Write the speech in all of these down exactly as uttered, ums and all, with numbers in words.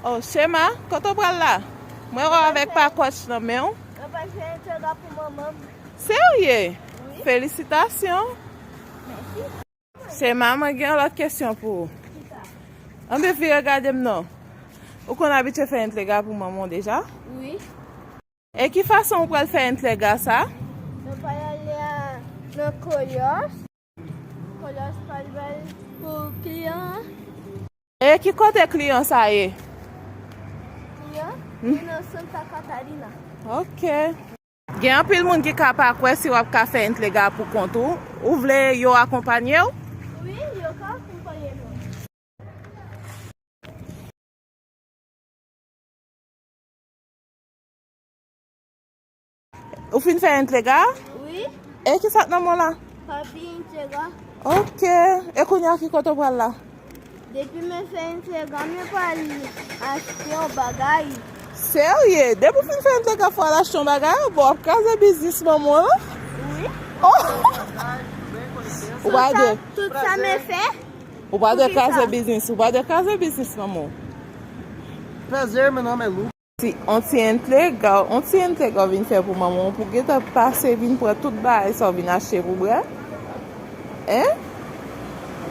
Oh, Shema, kote w pral la? Mwen wè w avèk pakòch nan men w. Mwen pral fè entèga pou manman m. Serye? Wi. Felisitasyon. Shema, mwen gen yon lòt kesyon pou ou. Anben, vire gade m non. Ou konn abitye fè entèga pou manman w deja? Wi. E ki fason ou pral fè entèga sa? Nou pral ale a, nan Kolyòs. Kolyòs pral bay pou kliyan an. E ki kote kliyan sa ye? Kliyan? Hmm. Li nan Santa Catarina. Ok. Gen anpil moun ki ka pa kwè si w ap ka fè entèga pou kont ou. Ou vle yo akonpanye w? Wi, yo ka akonpanye nou. Ou fin fè entèga? Wi. E ki sa k nan men w la? Papi entèga. Ok. E kounye a ki kote w pral la? Depi mwen fè entèga, mwen pral achte yon bagay. Serye? Depi w fin fè entèga, fò w al achte yon bagay? Bon, w ap kraze biznis manman w lan? Wi. Oh! Ou pral de... Tout sa mwen fè. Ou pral de kraze biznis, ou pral de kraze biznis manman w. Prazer, meu nome é Lucas. Si on ti entèga, on ti entèga w vin fè pou manman w, pou gentan pase vin pran tout bagay sa w vin achte pou bwè. Hein?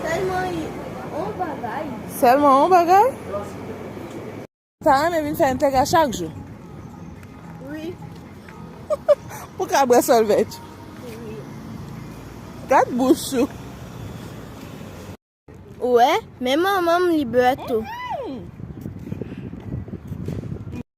Sèlman yon bagay. Sèlman yon bagay? Ou ta renmen vin fè entèga chak jou? Wi. Pou ka bwè Solvèj? Wi. Gad bouch ou. Ou wè, men manman m li bwè tou.